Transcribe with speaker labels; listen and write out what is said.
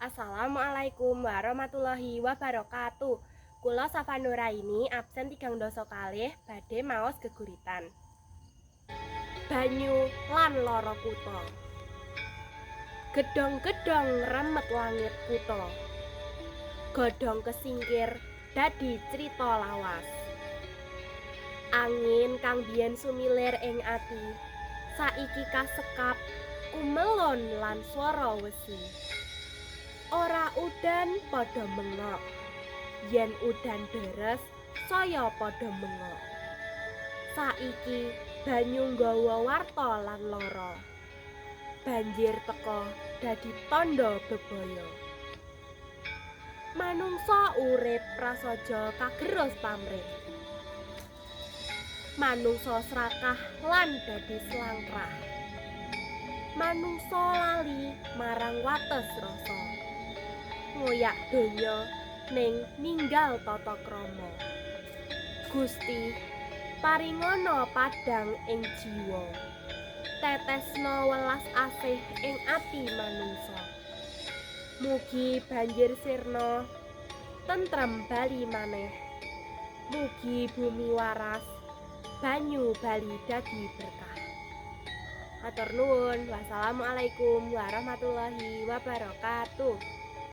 Speaker 1: Assalamualaikum warahmatullahi wabarakatuh. Kula Safa Nuraini absen 32 badhe maos geguritan. Banyu lan lara kutha. Gedhong-gedhong remet langit kutha. Godhong kesingkir dadi crita lawas. Angin kang biyen sumilir ing ati, saiki kasekap kumelon lan swara wesi. Ora udan padha mengok. Yen udan deres, saya padha mengok. Saiki banyu nggawa warta lan lara. Banjir teka dadi tandha bebaya. Manungsa urip prasaja kagerus pamrih. Manungsa srakah lan dadi slangkrah. Manungsa lali marang wates rasa. Ngoyak donya ning ninggal tata krama. Gusti, paringana padhang ing jiwa. Tetesna welas asih ing ati manungsa. Mugi banjir sirna, tentrem bali maneh. Mugi bumi waras, banyu bali dadi berkah. Matur nuwun. Wassalamualaikum warahmatullahi wabarakatuh.